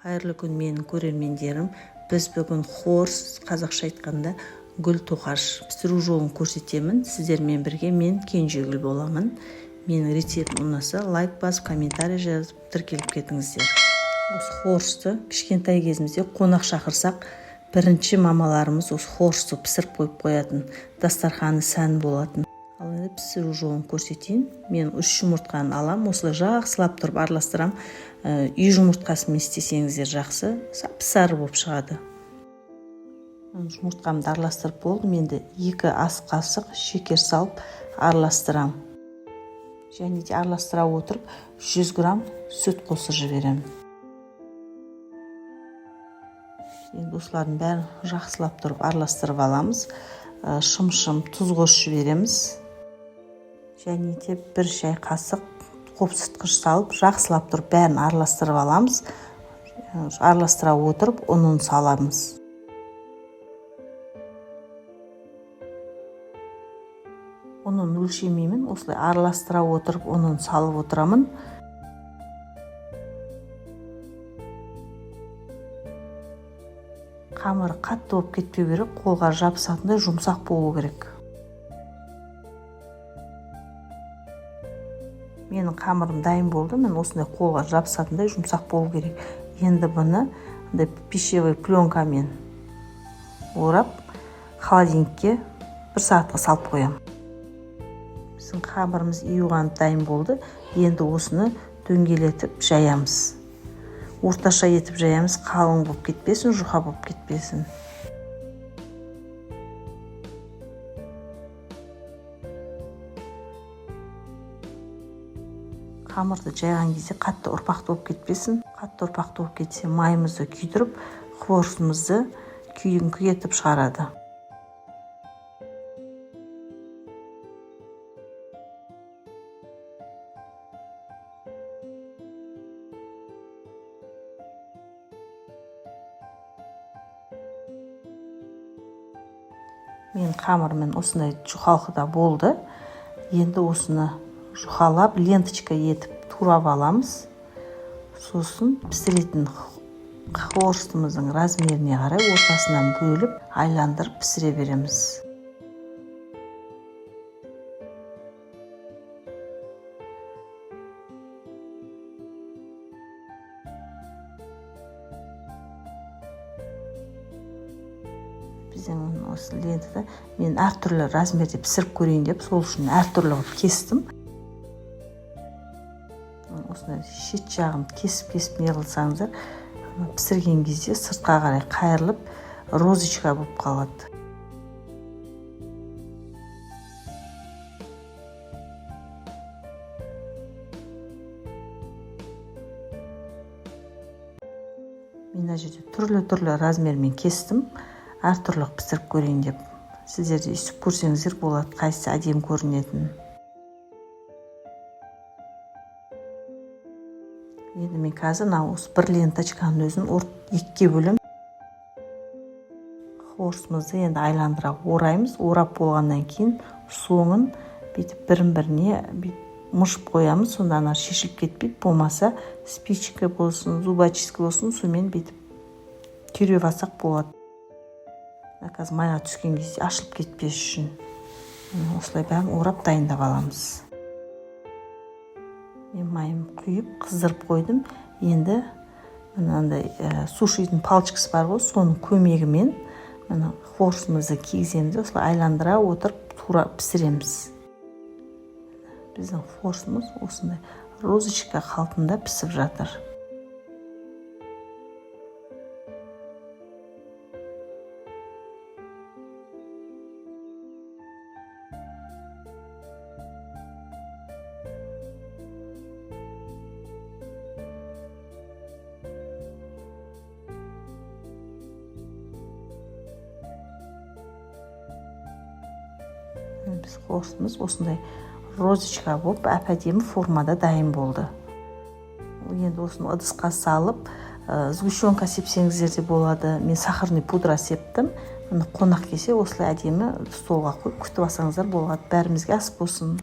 Қайырлы күн, менің көрермендерім! Біз бүгін хворост, қазақша айтқанда гүл тоқаш пісіру жолын көрсетемін. Сіздермен бірге мен, Кенжегүл, боламын. Менің рецептім ұнаса, лайк басып, комментарий жазып, тіркеліп кетіңіздер. Осы хворостты кішкентай кезімізде қонақ шақырсақ, бірінші мамаларымыз осы хворостты пісіріп қойып қоятын, дастарханы сән болатын. Ал енді пісіру жолын көрсетейін. Мен үш жұмыртқаны аламын, осылай жақсылап тұрып араластырамын. Үй жұмыртқасымен істесеңіздер, жақсы, сап сары болып шығады. Жұмыртқамды араластырып болдым. Енді 2 ас қасық шекер салып араластырамын және де араластыра отырып 100 грамм сүт қосып жіберемін. Енді осылардың бәрін жақсылап тұрып араластырып аламыз. Шым-шым тұз қосып жібереміз және де 1 шай қасық қопсытқыш салып, жақсылап тұрып бәрін араластырып аламыз. Араластыра отырып ұнын саламыз. Ұнын өлшемеймін, осылай араластыра отырып ұнын салып отырамын. Қамыры қатты болып кетпеу керек, қолға жабысатындай жұмсақ болу керек. Менің қамырым дайын болды. Міне, осындай қолға жабысатындай жұмсақ болу керек. Енді бұны мындай пищевой пленкамен орап, холодильникке бір сағатқа салып қоямын. Біздің қамырымыз иуғанып дайын болды. Енді осыны дөңгелетіп жаямыз, орташа етіп жаямыз, қалың болып кетпесін, жұқа болып кетпесін. Қамырды жайған кезде қатты ұрпақты болып кетпесін. Қатты ұрпақты болып кетсе, майымызды күйдіріп, хворостымызды күйіңкі етіп шығарады. Менің қамырым осындай жұқалқыда болды. Енді осыны жұқалап, ленточка етіп турап аламыз. Сосын пісіретін хворостымыздың размеріне қарай ортасынан бөліп, айландырып пісіре береміз. Біздің осы лентада мен әртүрлі размерде пісіріп көрейін деп, сол үшін әртүрлі қылып кестім. Осындай шет жағын кесіп-кесіп не қылсаңыздар, пісірген кезде сыртқа қарай қайырылып, розочка болып қалады. Мен мына жерде түрлі-түрлі размермен кестім, әртүрлі қылып пісіріп көрейін деп. Сіздер де өйстіп көрсеңіздер болады, қайсысы әдемі көрінетінін. Енді мен қазір мына осы бір ленточканың өзін екіге бөлемін. Хворостымызды енді айландыра ораймыз. Орап болғаннан кейін соңын бүйтіп бірін біріне бүйтіп мышып қоямыз, сонда ана шешіліп кетпейді. Болмаса спичка болсын, зубочистка болсын, сонымен бүйтіп түйреп алсақ болады. Қазір майға түскен кезде ашылып кетпес үшін осылай бәрін орап дайындап аламыз. Мен майым құйып, қыздырып қойдым. Енді мынандай сушидің палочкасы бар ғой, соның көмегімен мына хворостымызды кигіземіз де, осылай айландыра отырып тура пісіреміз. Біздің хворостымыз осындай розочка қалпында пісіп жатыр. Біз хворостымыз осындай розочка болып, әп әдемі формада дайын болды. Енді осыны ыдысқа салып, сгущенка сепсеңіздер де болады. Мен сахарный пудра септім. Міне, қонақ келсе, осылай әдемі столға қойып күтіп алсаңыздар болады. Бәрімізге ас болсын!